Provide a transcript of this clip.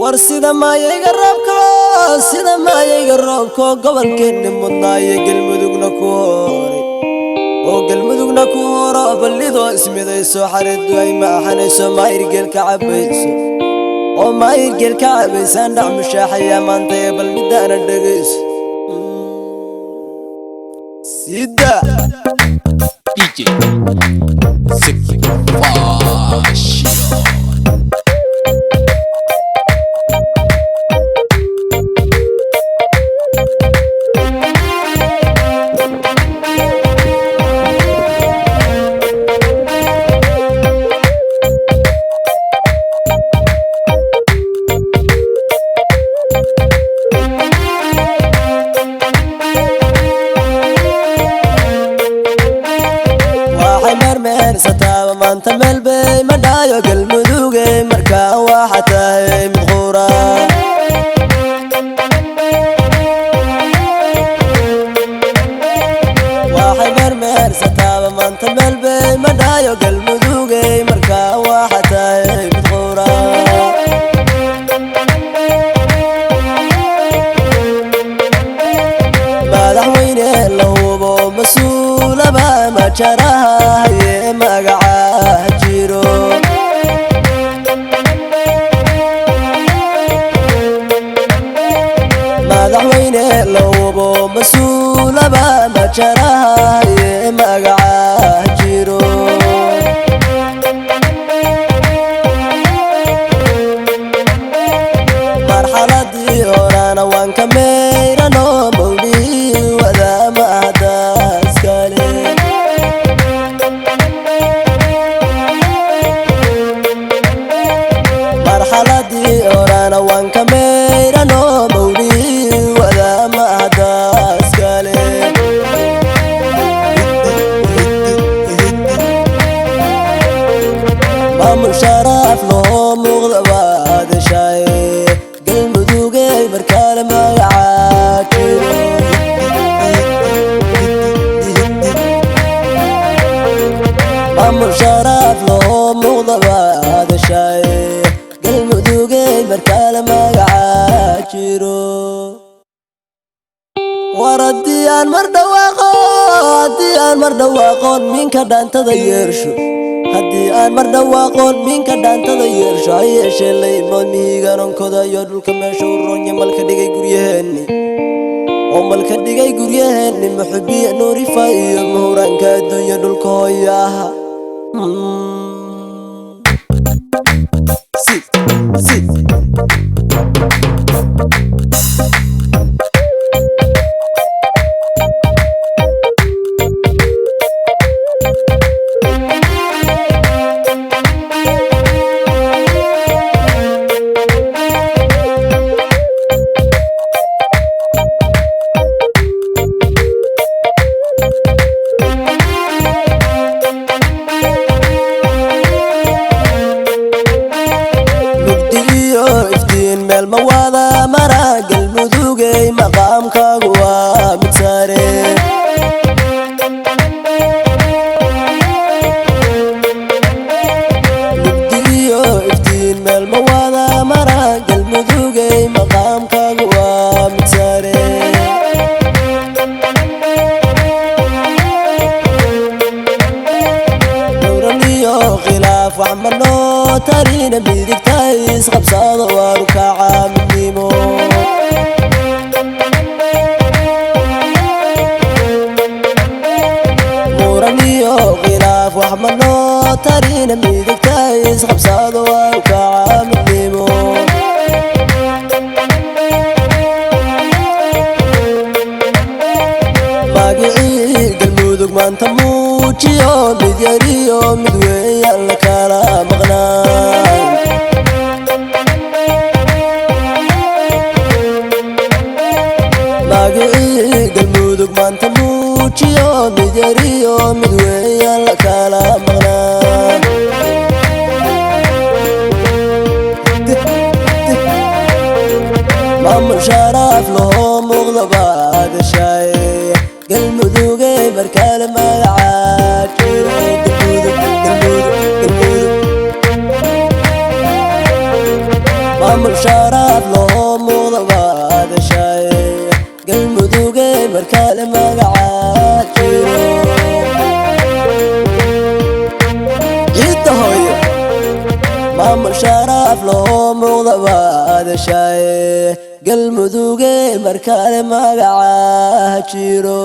War sida maayayga roobko, sida maayayga roobko, gobolkeenni mudnaaye Galmudugna ku horay oo Galmudugna ku horo, ballidoo ismidayso, xareeddu ay maaxanayso, maayirgeel ka cabayso oo maayirgeel ka cabaysaan dhac mushaaxaya maanta ee bal midaana dhegayso sida DJ Zeki Fashion. Waxay meermeersataaba maanta meel bay ma dhaayo Galmudugey, markaa waxa tahay mid quura. Waxay meermeersataaba maanta meel bay ma dhaayo Galmudugey, markaa waxa tahay mid quura. Madaxweyne la hubo, mas-uulaba majaraha haye, magaca jiro. Madaxweyne la hubo, mas-uulaba majaraha haye, magaca jiro. Marxaladii horana waan ka meyrano, mawlii wadaama hadaaskale. Marxaladii horana waan ka meyrano, mawlii wadaama hadaaskale. Maamul sharaaf loo muuqda baad heshaye, Galmudugey markaale magacaa jiro. Maamul sharaaf loo muuqda baad heshaye, Galmudugey markaale magacaa jiro. War haddii aan mar dhawaaqo, haddii aan mar dhawaaqoon minka dhaantada yeersho, haddii aan mar dhawaaqoon minka dhaantada yeersho, ha yeeshee laymood mihigaanonkoda iyo dhulka meesha u roonye malka dhigay guryaheenni oo malka dhigay guryaheenni, muxubiya nuurifa iyo muhuraanka adduunya dhulka hooya aha. Si si mugdi iyo iftiin meel ma wada mara, Galmudugey maqaamkaagu waa mid sare. Mugdi iyo iftiin meel ma wada mara, Galmudugey maqaamkaagu waa mid sare. Dowran iyo khilaaf wax ma noo tarina, midigta isqabsado waanu kaca midnimo. Muran iyo khilaaf wax ma noo tarina, midigta isqabsado waanu kaca midnimo. Magicii Galmudug maanta muujiyo, mid yariyo mid weeyaan la kala maqnaan. Magicii Galmudug maanta muujiyo, mid yariyo mid weeyaan la kala maqnaan. Maamul sharaaf loo muuqda baad heshaye, Galmudugey markaale magacaa jiro. Galmudug, Galmudug, Galmudug. Maamul sharaaf loo muuqda baadashaye, Galmuduge markale magacaa jiro. Ciidda hooyo, maamul sharaaf loo muuqda baadashaye, Galmuduge markale magacaa jiro.